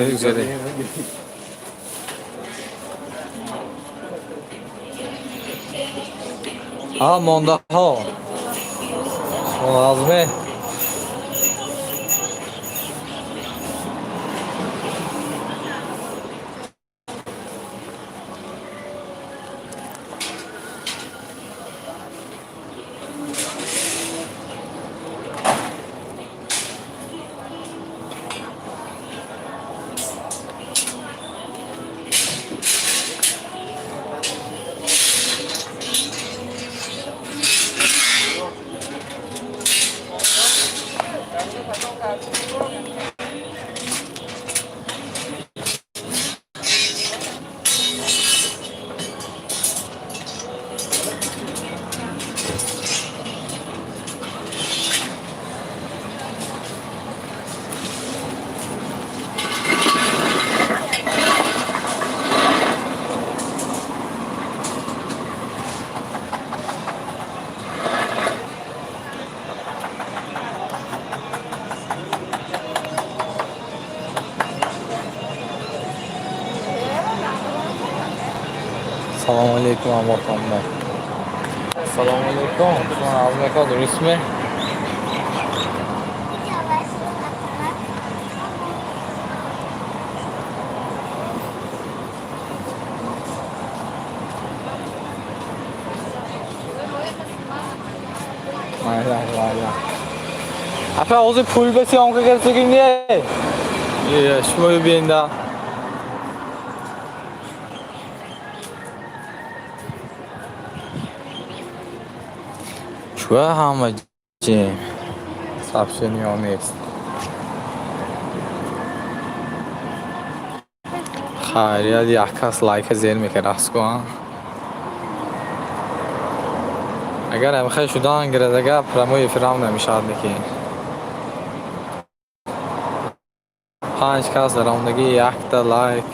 Güzel. А мондаҳо азме. Салому алейкум, ҳамватандар. Салому алейкум. Шумо азмека, дурустме? Майла, майла. Апа, ҳозир пул ба съёмка кардагим не? Е, шумо бинда. Чуа ҳама ҷем? Сообщение нест. Хайрият, як кас лайка зер мекард, раско. Агар ҳамхел шудан гирадага, прямой эфирам намешавад, неки. Панҷ кас даромадагӣ, якта лайк.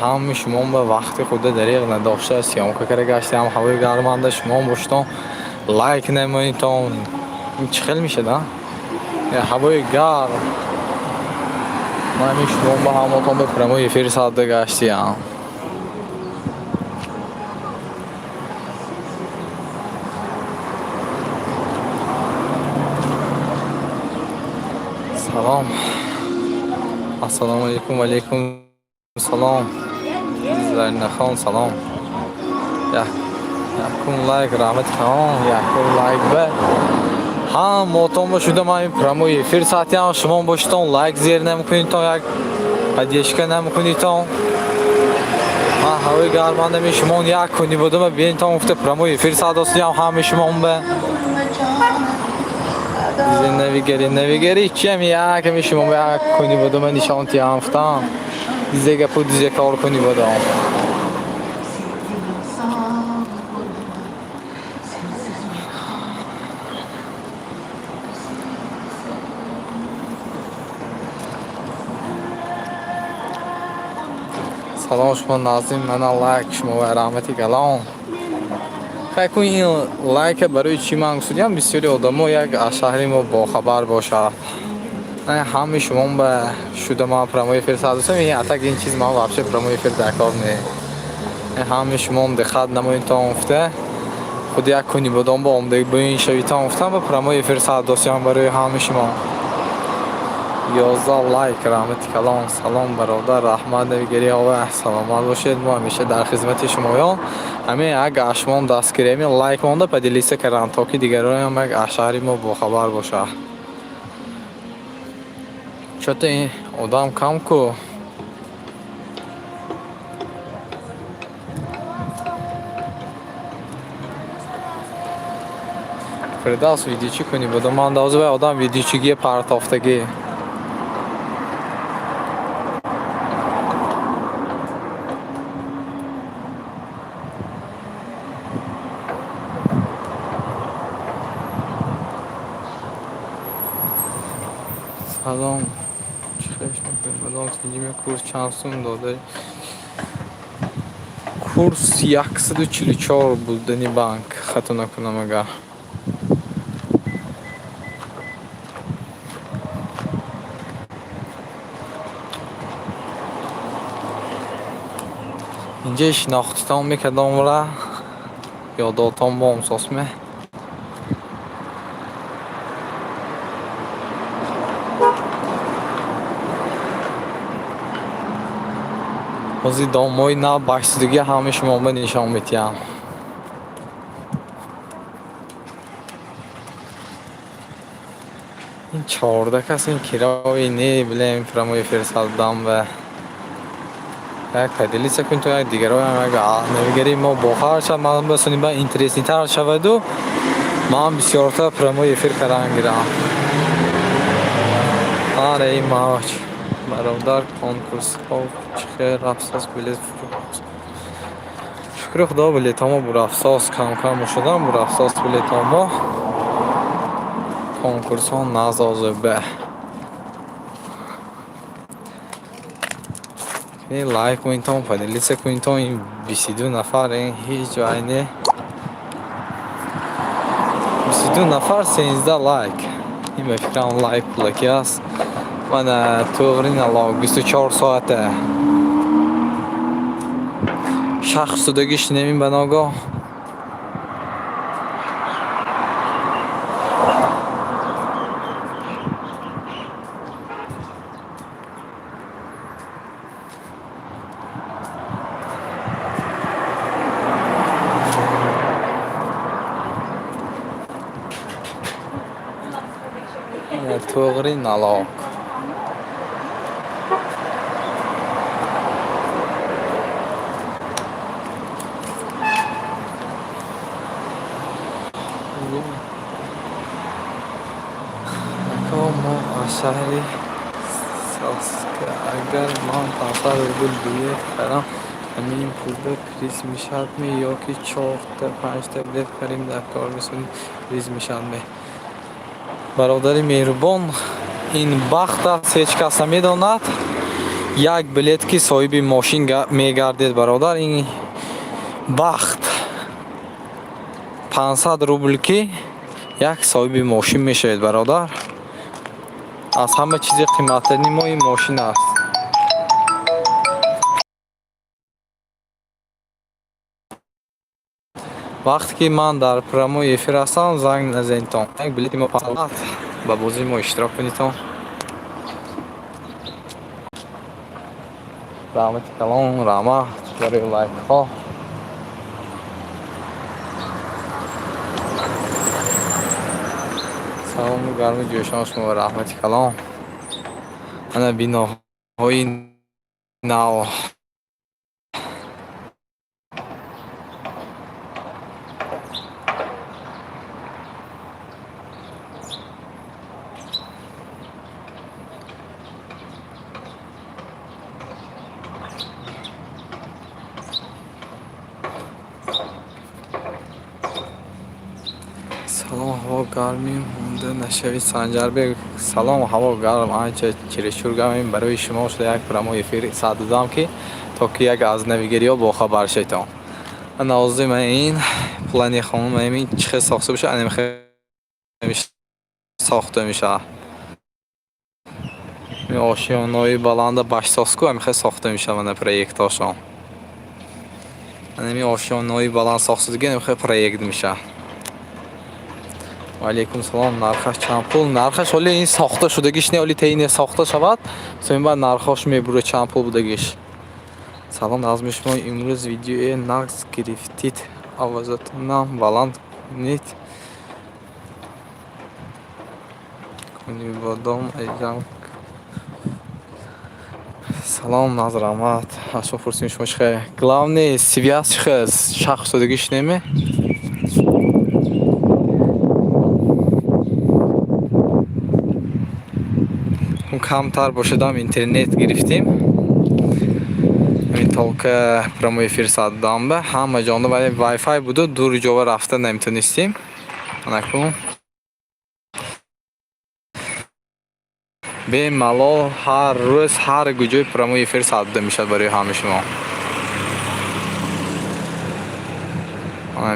Ҳами шумо ба вақти худа дариғ надошта съёмка кара гаштиам, ҳавои гарманда шумо боштон лайк намоитон. Ин чӣ хел мешад, а? Ҳавои гарм. Ман ҳамин шумо ба ҳамотон ба прямой эфир садда гаштиам. Салом. Ассалому алейкум, алейкум салом. Заринахон, салом. Якум лайк, раҳмати калон, якум лайк ба. Ҳамотон ба шуда ман прямой эфир сатиам, шумо боштон лайк зер намекунитон, як поддержка намекунитон. Ман ҳавои гармандами шумо як куни будам, бинтон гуфта прямой эфир садостиам ҳами шумо ба. Навигари, навигари, чиам яками шумо як куни будам нишон тиам гуфтам. Дизе гапу дизе кор куни будам. Салом, шумо Назим, мана лайк шумо ва раҳмати калон. Хайкун, ин лайка барои чӣ ман гуфтам, бисёри одамо як аз шаҳри мо бохабар бошад. Ҳамаи шумо ба шуда ман прямой эфир садусам, ин атак ин чиз ман вообще прямой эфир дар кор не. Ҳамаи шумом диққат намоитон гуфта, худ як куни будом ба омдаги буин шавитон гуфтам, ба прямой эфир садосиям барои ҳамаи шумо. 11 лайк, раҳмати калон. Салом, бародар, раҳмат, навигари ова, саломат бошед. Мо ҳамеша дар хизмати шумоён. Ҳамин як ашмон дастгиреми лайк монда, поделиться кардан, то ки дигароям як аз шаҳри мо бохабар бошад. Чё-то ин одам кам ку. Фирдавс видеочӣ кунӣ будам, ман давзи вай одам видеочигии партофтагӣ. Салом, чӣ хеш мекунед? Мадом тинҷиме, курс чанд сум дода? Курс 144 будани банк, хато накунам агар. Инҷа шинохтитон мекардомра, ёдотон бомсосме. Ҳозир домои нав бахшидагӣ ҳамаи шумо ба нишон метиҳам. Ин 14 кас ин кирои не билем прямой эфир саддам ба як поделиться кунед, то як дигароям як навигари мо бохабар шавад, ман басони ба интересный тар шаваду ман бисёртар прямой эфир кардан гирам. Аре, ин мавҷ. Бародар, конкурсҳо чӣ хел рафтааст, билет фурӯхт? Шукри Худо, билетҳомо бурафсоз, кам-кам шудан бурафсоз билетҳомо. Конкурсҳо назозибе. Лайк кунедтон, поделиться кунедтон, ин 22 нафар, ин ҳеҷ вай не. 22 нафар, 13 лайк. Ин ба фикрам лайк пулакӣ аст. Мана туғри налог 24 соата. Шахс судагӣ шинемин ба ногоҳ. Туғри налог. Мо аз шаҳри Саска, агар ман 500 рубл билет харам, ҳамин пулда приз мешавадме ё ки чорта панҷта билет харем дар кор месонем, приз мешавадме? Бародари меҳрубон, ин бахт аст, ҳеҷ кас намедонад. Як билет ки соҳиби мошин мегардед, бародар, ин бахт. 500 рубл ки як соҳиби мошин мешавед, бародар. Аз ҳама чизи қиматтарини мо ин мошин аст. Вақте ки ман дар прямой эфир ҳастам, занг назанедтон. Як билети мо ба бозии мо иштирок кунедтон. Раҳмати калон, раҳмат барои лайкҳо. Салому гарму ҷӯшон шумо, раҳмати калон. Ана биноҳои нав. Салом, ҳаво гармӣ, монда нашавед, Санҷарбек. Салом, ҳаво гарм, анча чересчур гарм. Барои шумо шуда як прямой эфир сад додам, ки то ки як аз навигариҳо бохабар шаведтон. Ана ман ин плани хонум ин чӣ хел сохта бошад, анам сохта мешавад. Ошёнаҳои баланда башсозку ҳамихел сохта мешавад, мана проектҳошон. Ҳамин ошёнаҳои баланд сохтшудагӣ ҳамихел проект мешавад. Ва алайкум салом. Нархаш чанд пул? Нархаш ҳоли ин сохта шудагиш не, ҳоли таи не сохта шавад, соин баъд нархҳош мебурад, чанд пул будагиш. Салом, назми шумо, имрӯз видеои нағз гирифтид. Овозатонам баланд кунед. Кунибодом азизам. Салом, наз, раҳмат. Аз шумо пурсем, шумо чӣ хел? Главное, связь чӣ хел? Шахс шудагиш неме? Камтар бошадам, интернет гирифтем. Ҳамин только прямой эфир сад дамба ҳама ҷонда, вале вай-фай буду, дур ҷова рафта наметонистем. Анакун бемалол ҳар рӯз ҳар куҷои прямой эфир сад дода мешавад барои ҳамаи шумо.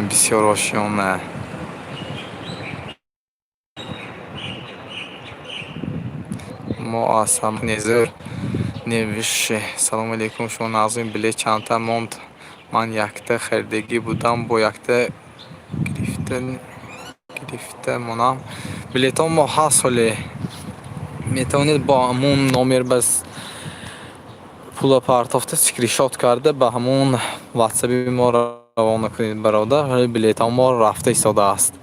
Бисёр ошёна. Мо аз зӯр невише. Салому алейкум, шумо нағзми, билет чандта монд? Ман якта харидагӣ будам, бо якта гирифта монам. Билетҳо мо ҳаст ҳоле. Метавонед бо ҳамун номер бас пула партофта, скриншот карда, ба ҳамун ватсаби мо равона кунед, бародар. Ҳоли билетҳо мо рафта истодааст.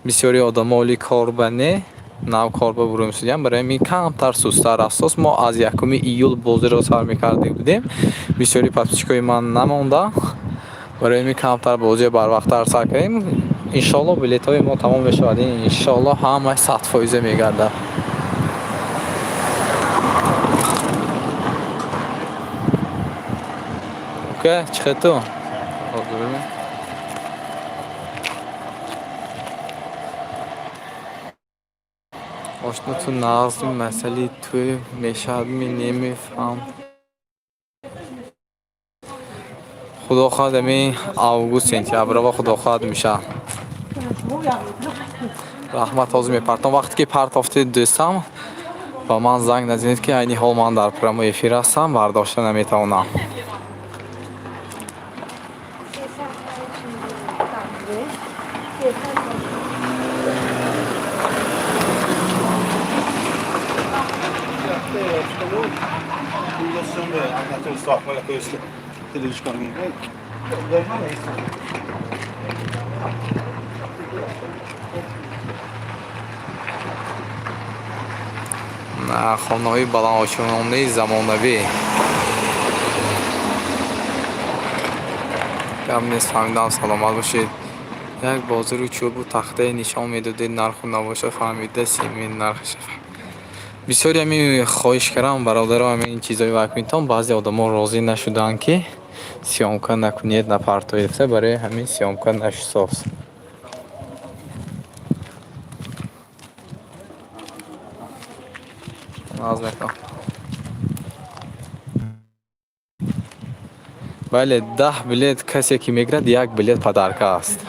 Бисёри одамо ҳоли корба не, нав корба бурум шудиям, барои ҳамин камтар сусттар афсос. Мо аз 1 июл бозиро сар мекарда будем. Бисёри подписчикои ман намонда. Барои ҳамин камтар бозиро барвақттар сар кардем. Иншоалло, билетҳои мо тамом мешавад. Иншоалло, ҳамааш 100% мегардад. Ука, чӣ хел ту? Ҳозир. Ошно, ту нағзми, масъалаи тӯй мешавадми, немефаҳм. Худо хоҳад, ҳамин август, сентяброва, худо хоҳад, мешавад. Раҳмат, ҳозир мепартом. Вақте ки партофтед, дӯстам, ба ман занг назанед, ки айни ҳол ман дар прямой эфир ҳастам, бардошта наметавонам. Хонаҳои баландошёнаи замонавӣ. Гап нест, фаҳмидам, саломат бошед. Як бозори чӯбу тахтае нишон медодед, нарху навоша фаҳмида, семент нархаша. Бисёри ҳамин хоҳиш кардам, бародаро, ҳамин чизҳои вай кунедтон, баъзе одамо розӣ нашуданд, ки съёмка накунед, напартоед гуфта, барои ҳамин съёмка нашусоз. Нағз мекунам. Бале, 10 билет касе ки мегирад, як билет подарка аст.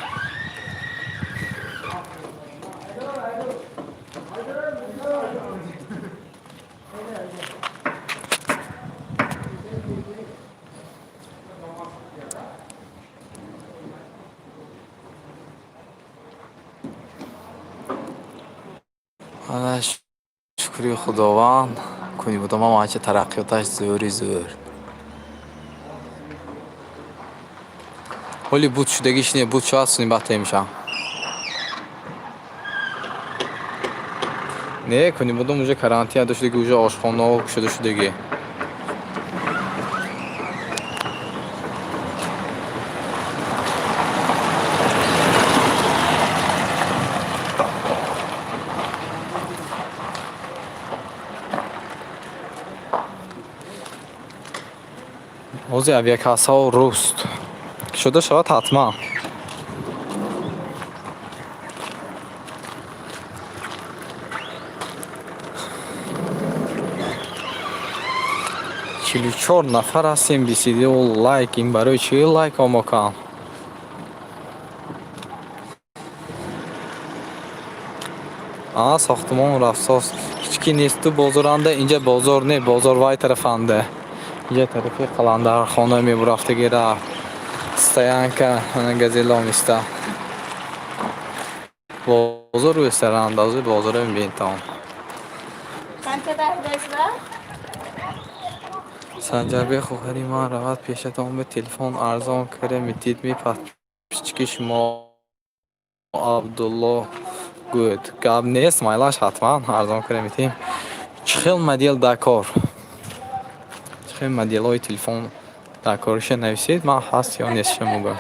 Ана, шукри Худованд, Кунибудом ҳам анча тараққиёташ зӯри зӯр. Ҳоли буд шудагиш не, буд шавад, суни баъд мешавам. Не, Кунибудом уже карантин шудагӣ, уже ошхонаҳо кушода шудагӣ. Ҳозир авиакассаҳо руст. Кушода шавад ҳатман. 44 нафар ҳастем, бисиду лайк. Ин барои чӣ лайк омокам? А, сохтумон рафтсоз. Подписчики несту бозоранда, инҷа бозор не, бозор вай тарафанда. Инҷа тарафи Қаландархона мебурафтаги рафт. Стоянка, ана газело иста. Бозор рӯсаранда, ҳозир бозоро мебинтон. Qanchada haydaysizlar? Санҷарбек, хоҳари ман равад пешатон, ба телефон арзон кара метид ми, подписчики шумо Абдулло гӯд. Гап нест, майлаш, ҳатман арзон кара метиҳем. Чӣ хел модел дар кор? Чӣ хел моделҳои телефон дар кориша нависед, ман ҳаст ё нестша мегӯям.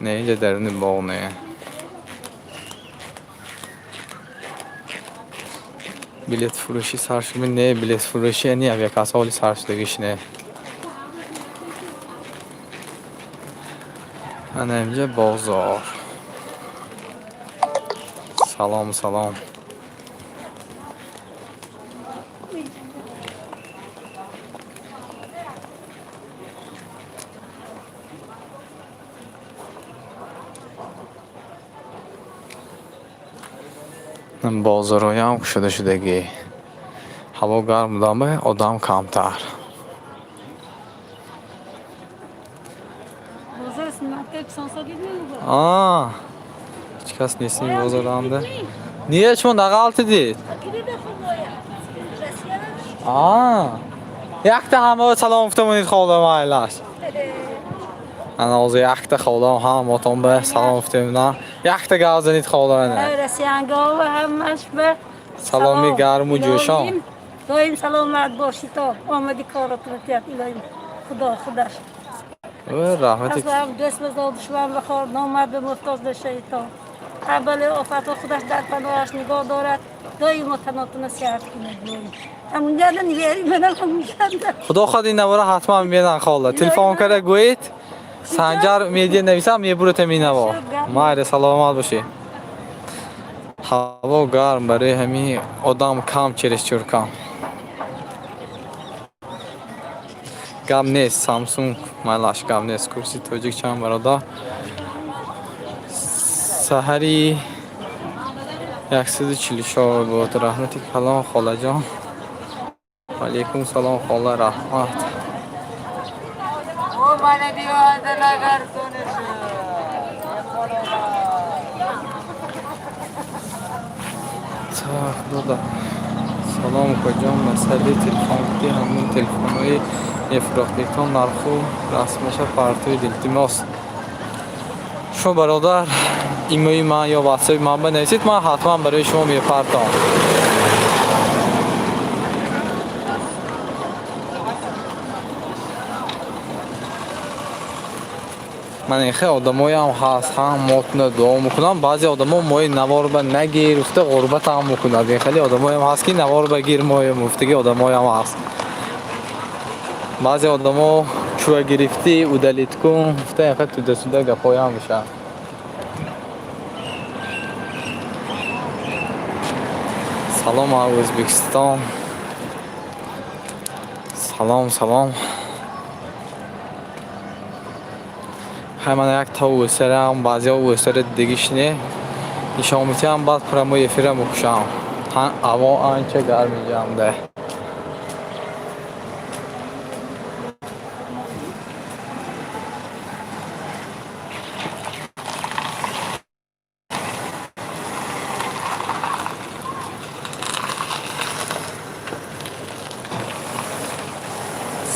Не, инҷа даруни боғ не. Билетфурӯшӣ сар шуд? Не, билетфурӯшӣ не, авиакасса ҳоли сар шудагиш не. Ана инҷа бозор. Салом, салом. Бозорҳоям кушода шудагӣ. Ҳаво гарм будама, одам камтар. Бозор А, ҳеҷ кас нест ин бозоранда. Не, шумо нағалтидед. А, якта ҳамаро салом гуфта монед, хола, майлаш. Ана ҳозир якта холам ҳамотон ба салом гуфтем, на? Якта гап занед, хола, ана. Россиягова ҳамаш ба Саломи гарму ҷӯшон. Доим саломат бошед, то омади коротро тият, илоҳим Худо худаш. Э, раҳмати. Аз ҳам дӯст базор, душман бахор, номард ба муҳтоҷ нашавед, то ҳар балои офатҳо худаш дар паноҳаш нигоҳ дорад, доимо танотуна сиҳат кунад. Доим ҳамунҷада нивери манам ҳамунҷада. Худо хоҳад, ин навора ҳатман мебинанд, хола. Телефон карда гӯед, Санҷар Медиа нависам, мебурад ҳамин наво. Майли, саломат бошед. Ҳаво гарм, барои ҳамин одам кам, чересчур кам. Гап нест, Самсунг майлаш, гап нест. Курси тоҷик чанд, бародар? Саҳари 144 буд. Раҳмати калон, холаҷон. Алейкум салом, хола, раҳмат. О, мана девонаlar so'nishi. Так, дода. Салом, укаҷон, масъалаи телефон гуфтӣ, ҳамун телефонҳои мефурӯхтедтон нарху расмаша партоед, илтимос. Шумо, бародар, имои ман ё ватсапи ман банависед, ман ҳатман барои шумо мепартом. Ман ин хел одамоям ҳаст, ҳам мотна дуо мекунам, баъзе одамо мои наворба нагир гуфта ғурбатам мекунад. Ин хеле одамоям ҳаст, ки наворба гир моя муфтаги одамоям ҳаст. Баъзе одамо чӯа гирифтӣ, удалить кун гуфта, ин хел туда-сюда гапҳоям мешавад. Салом аз Ӯзбекистон. Салом, салом. Хай, ман як та ӯсарам, баъзеҳо ӯсара дидагиш не. Нишон метиҳам, баъд прямой эфира мекушам. Ҳаво анча гарм инҷамда.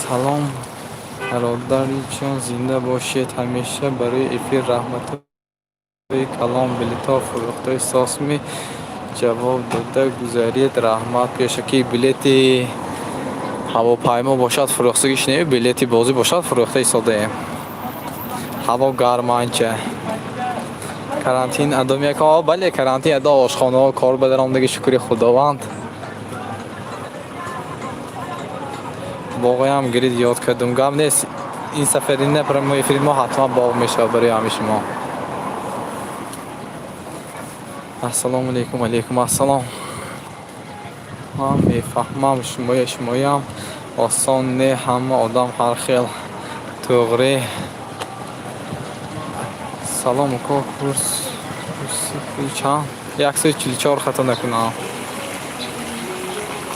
Салом, бародарҷон, зинда бошед ҳамеша, барои эфир раҳматҳои калон. Билетҳо фурӯхтаи сосми, ҷавоб дода гузаред, раҳмат. Пешакӣ билети ҳавопаймо бошад, фурӯхтагиш не, билети бозӣ бошад, фурӯхта истодаем. Ҳаво гарм анча. Карантин адо мекунад? Бале, карантин адо, ошхонаҳо кор ба даромадаги, шукри Худованд. Боғоям гирид, ёд кардум. Гап нест, ин сафари не, прямой эфири мо ҳатман боғ мешавад барои ҳамаи шумо. Ассалому алейкум, алейкум ассалом. Ман мефаҳмам шумоя, шумоям осон не, ҳама одам ҳар хел. To'g'ri. Салом, уко, курс чанд? 144, хато накунам.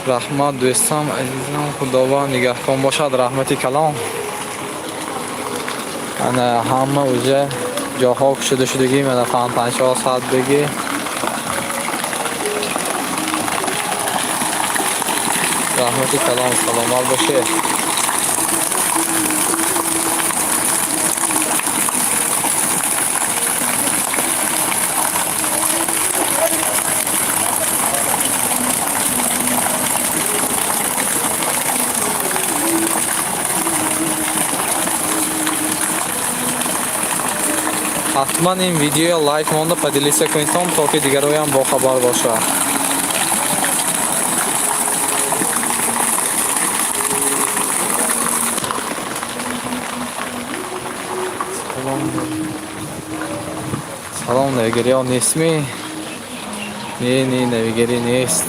Раҳмат, дӯстам азизам, Худованд нигаҳбон бошад, раҳмати калон. Ана, ҳама уже ҷоҳо кушода шудагӣ, мана фонтанчаҳо садбагӣ. Раҳмати калон, саломат бошед. Ҳатман ин видеоя лайк монда, поделиться кунедтон, то ки дигароям бохабар бошад. Салом, салом. Навигариҳо нестми? Не, не, навигарӣ нест.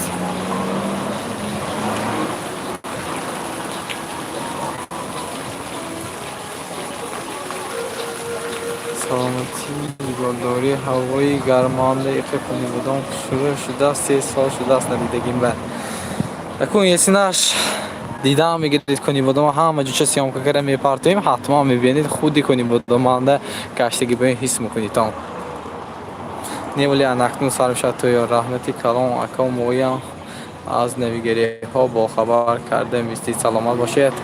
Саломатӣ, нигоҳдорӣ, ҳавои гарманда иқи Конибодом шурӯъ шудааст, 3 сол шудааст надидагим. Ба акун есинаш дидам мегиред. Конибодом ҳама ҷуча съёмка кара мепартоем, ҳатман мебинед, худи Конибодоманда гаштагӣ бо ҳис мекунедтон. Не, вале анакнун сар мешавад тӯё. Раҳмати калон, ака, моям аз навигариҳо бохабар карда мистед, саломат бошед.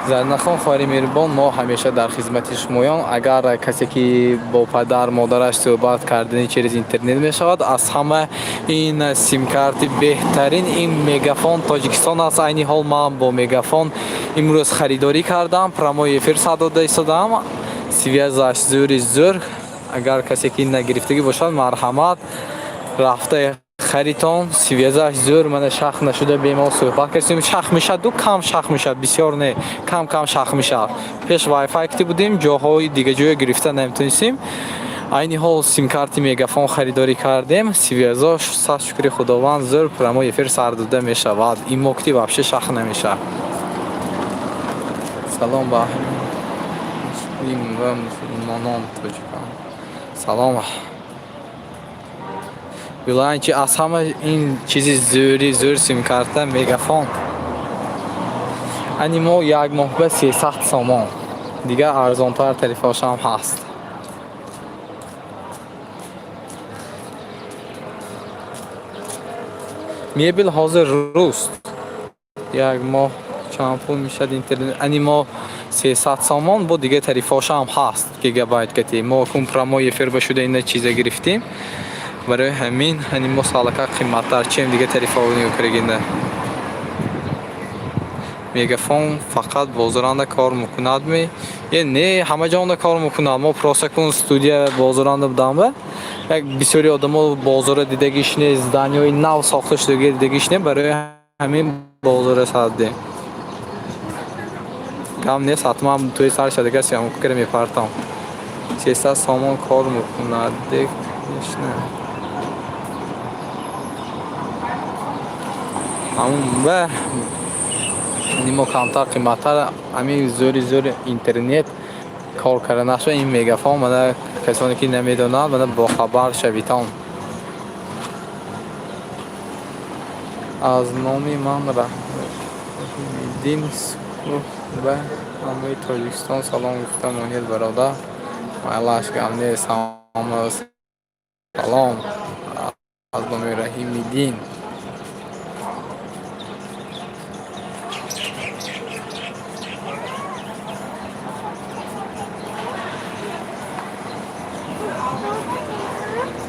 Заринахон, хоҳари меҳрубон, мо ҳамеша дар хизмати шумоён. Агар касе ки бо падар модараш суҳбат кардани через интернет мешавад, аз ҳама ин симкарти беҳтарин ин Мегафон Тоҷикистон аст. Айни ҳол ман бо Мегафон имрӯз харидорӣ кардам, прямой эфир сар дода истодаам. Связь аш зӯри зӯр. Агар касе ки нагирифтагӣ бошад, марҳамат, рафта харитон. Связь аш зӯр, мана, шах нашуда бемор суҳбат кардем. Шах мешаду кам шах мешавад, бисёр не, кам кам шах мешавад. Пеш вайфай кити будем, ҷоҳои дига ҷоя гирифта наметонистем. Айни ҳол симкарти Мегафон харидорӣ кардем, связь ош, сад шукри Худованд, зӯр, прямой эфир сар дода мешавад. Имо кити вообще шах намешавад. Салом ба муслим ва мусулмонон тоҷикон. Салом. Билайн чи аз ҳама ин чизи зӯри зӯр симкарта Мегафон. Ани мо як моҳ ба 300 сомон, дигар арзонтар тарифҳошам ҳаст. Мебел ҳозир руст. Як моҳ чанд пул мешад интернет? Ани мо 300 сомон, бо дигар тарифҳошам ҳаст, гигабайт кати. Мо кун прямой эфир ба шуда ина чиза гирифтем, барои ҳамин ани мо салака қиматтар, чем дигар тарифҳо нигоҳ карагинда. Мегафон фақат бозоранда кор мекунад ми? Е, не, ҳама ҷонда кор мекунад. Мо просто кун студия бозоранда будамба, як бисёри одамо бозора дидагиш не, здания ҳои нав сохта шудаги дидагиш не, барои ҳамин бозора саддем. Гам нест, ҳатман тӯи сар шадага съёмка кара мепартам. 300 сомон кор мекунад дек не. Ҳамун ба мо камтар қиматтар, ҳамин зӯри зӯри интернет кор карда нашуда ин Мегафон. Мана, касоне ки намедонанд, мана, бохабар шавитон. Аз номи ман Раҳмиддин ба ҳамаи Тоҷикистон салом гуфта монед, бародар. Майлаш, гам нест, ҳама салом аз номи Раҳимиддин.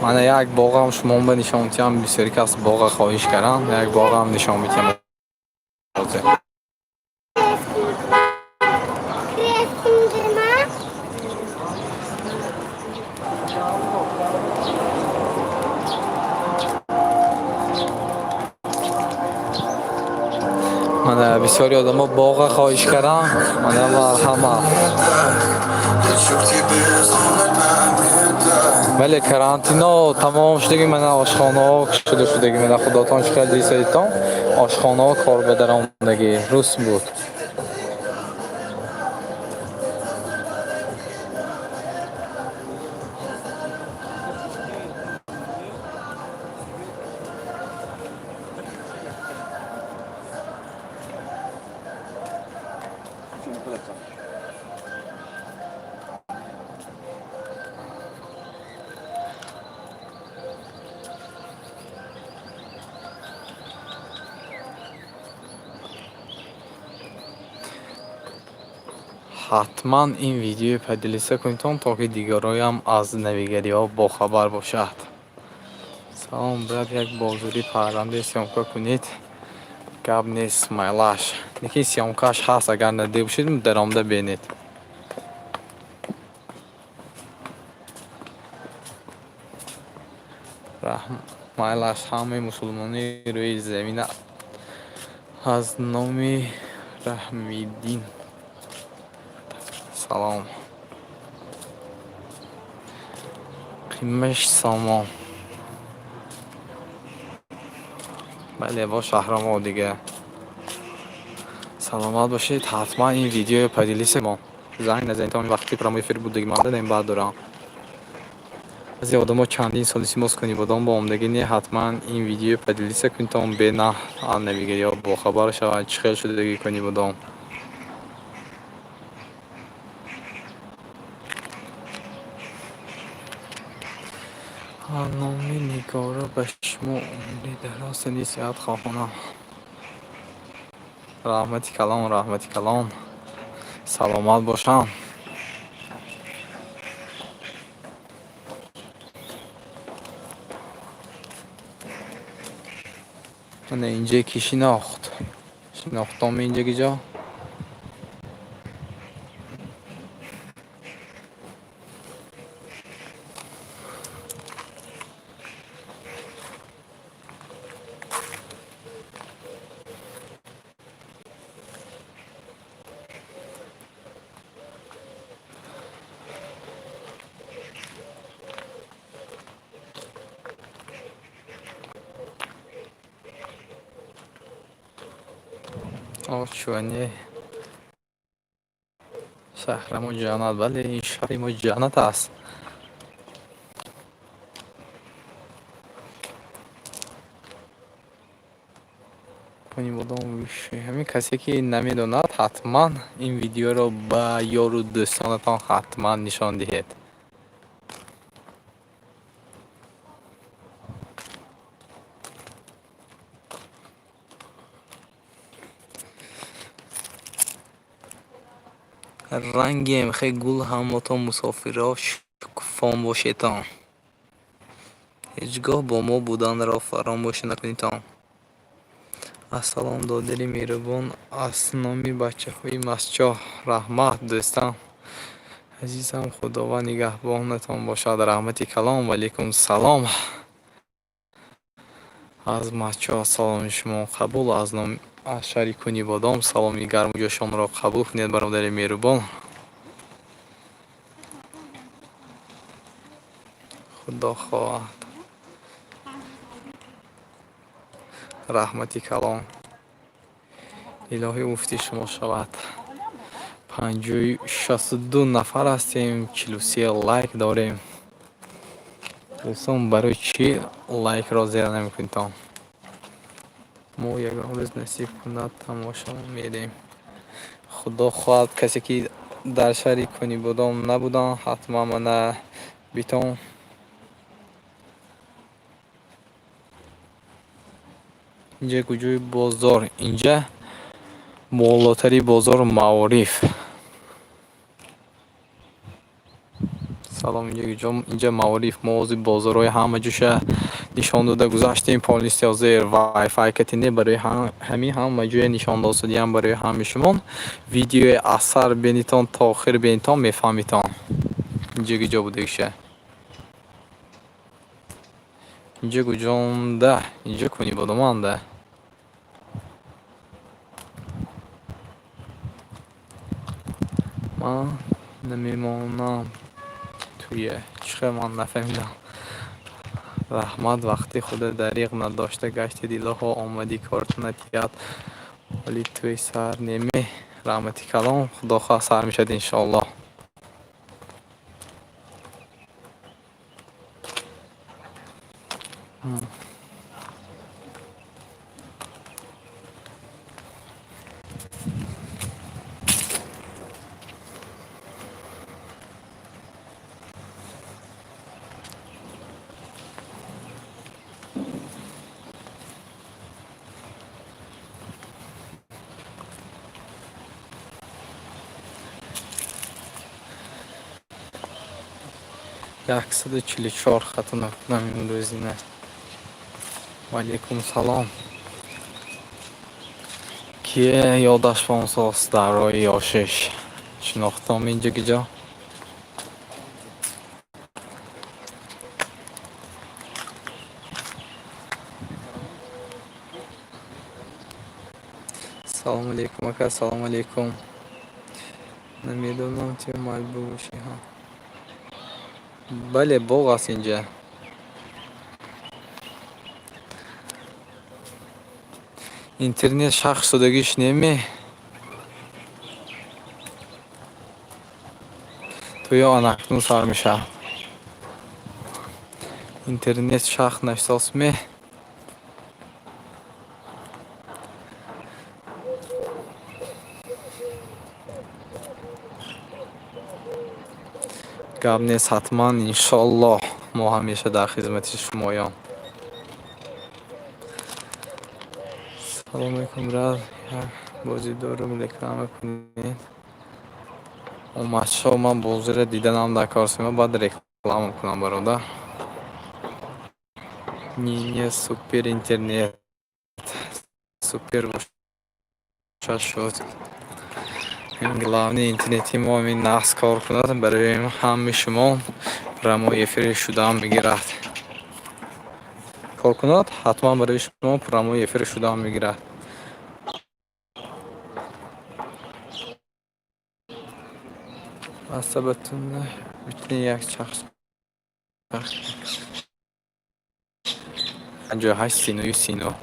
Мана, як боғам шумоба нишон медиҳам. Бисёри кас боға хоҳиш кардам, як боғам нишон медиҳам ҳозир. Resimdirme. Мана, бисёри одамо боға хоҳиш кардам, мана, марҳамат. Лечу к тебе, словно комета. Бале, карантино тамом шудаги, мана, ошхонаҳо кушода шудаги. Мана, худотон чӣ қадр дисадитон, ошхонаҳо кор ба даромадагӣ, рӯст буд. Ҳатман ин видеои поделиться кунедтон, то ки дигароям аз навигариҳо бохабар бошад. Салом, брат, як бозори парранда съёмка кунед. Гап нест, майлаш. Лекин съёмкаш ҳаст, агар надида бошед, даромада бинед. Майлаш, ҳамаи мусулмонони рӯи замина аз номи Раҳмиддин. Салом. Қимаш сомон. Бале, бо Шаҳромо дига. Саломат бошед. Ҳатман ин видеои поделиться мо. Занг назанед, вақти прямой эфир будагӣ ман дадем, баъд дорам. Баъзе одамо чандин сол илтимос кунӣ бодом бо омдагӣ не. Ҳатман ин видеои поделиться кунедтон, бена навигариҳо бохабар шаванд, чӣ хел шудагӣ кунӣ бодом. Номи Нигора, ба шумо умри дароз, сани сиҳат хоҳонам. Раҳмати калон, раҳмати калон. Саломат бошам. Мана инҷа ки шинохт? Шинохтом инҷа ҷо? Чуне шаҳрамо ҷаннат. Бале, ин шаҳри мо ҷаннат аст. Ҳамин касе ки намедонад, ҳатман ин видеоро ба ёру дӯстонатон ҳатман нишон диҳед. Ранги эмхе гул ҳамотон, мусофиро шукуфон бошедтон. Ҳеҷ гоҳ бо мо буданро фаромӯш накунедтон. Ассалом, додари меҳрубон, аз номи бачаҳои Мастчоҳ. Раҳмат, дӯстам азизам, Худованд нигаҳбонатон бошад. Раҳмати калон, ваалайкум салом. Аз Мастчоҳ саломи шумо қабул, аз номи аз шаҳри Кунибодом саломи гарму ҷӯшонро қабул кунед, бародари меҳрубон. Худо хоҳад. Раҳмати калон. Илоҳӣ муфти шумо шавад. 62 нафар ҳастем, 43 лайк дорем. Дӯстон, барои чӣ лайкро зер намекунедтон? Мо ягон рӯз насиб кунад, тамошо медиҳем. Худо хоҳад, касе ки дар шаҳри Кунибодом набуданд, ҳатман мана битон. Инҷа куҷои бозор? Инҷа болотари бозор Маориф. Салом, инҷа куҷо? Инҷа Маориф. Мо ҳозир бозорҳои ҳама ҷоша нишон дода гузаштем. Полностью ҳозир вайфай катине, барои ҳамин ҳама ҷоя нишон додиам барои ҳамаи шумо. Видеои аз сар бинитон то охир бинитон, мефаҳмитон. Инҷа куҷо будагиша? Инҷа куҷонда? Инҷа Кунибодоманда. Ман намемонам туя. Чӣ хел, ман нафаҳмидам. Раҳмат, вақти худа дариғ надошта гаштед, илоҳо омадӣ кортон натиҳад. Ҳоли тӯй сар неме. Раҳмати калон, худо хоҳад, сар мешавад, иншоаллоҳ. 144, хато накунам, имрӯзина. Ваалейкум салом. Кие ёдаш бонсост дар роҳи ёшиш? Шинохтом инҷа киҷо? Салому алейкум, ака, салому алейкум. Намедонам, чи маҷбур бошӣ ҳа. Бале, боғ аст инҷа. Интернет шахс шудагиш неме? Туё анакнун сар мешавад. Интернет шахт нашитосме? Гап нест, ҳатман, иншоаллоҳ, мо ҳамеша дар хизмати шумоён. Салому алейкум, брат. Як бозӣ дорум, реклама кунед. Омадшо, ман бозиро диданам дар кор, баъд реклама кунам, бародар. Не, не, супер интернет. Супер бошад шуд. Главный интернети мо ҳамин нағз кор кунад, барои ҳамаи шумо прямой эфир шудаам мегирад. Кор кунад, ҳатман барои шумо прямой эфир шудаам мегирад. Асабатунна битни як чахс 58 39 39.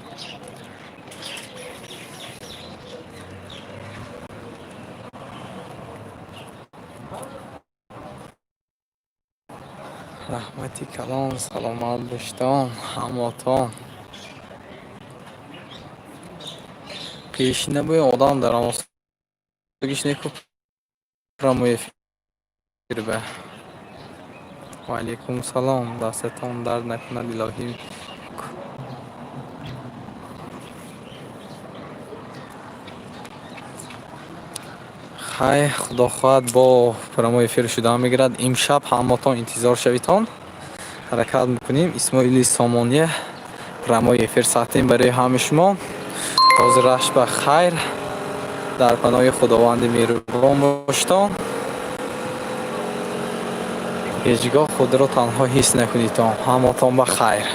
Раҳмати калон, саломат боштон ҳамотон. Пешина бои одам дар омосагиш неку прямой эфир ба. Ваалейкум салом, дастатон дард накунад, илоҳӣ. Хай, худо хоҳад, бо прямой эфир шудан мегирад. Имшаб ҳаматон интизор шавитон. Ҳаракат мекунем, Исмоили Сомония прямой эфир сатем барои ҳамаи шумо. Ҳозираш ба хайр, дар паноҳи Худованди меҳрубон боштон. Ҳеҷ гоҳ худро танҳо ҳис накунедтон. Ҳаматон ба хайр.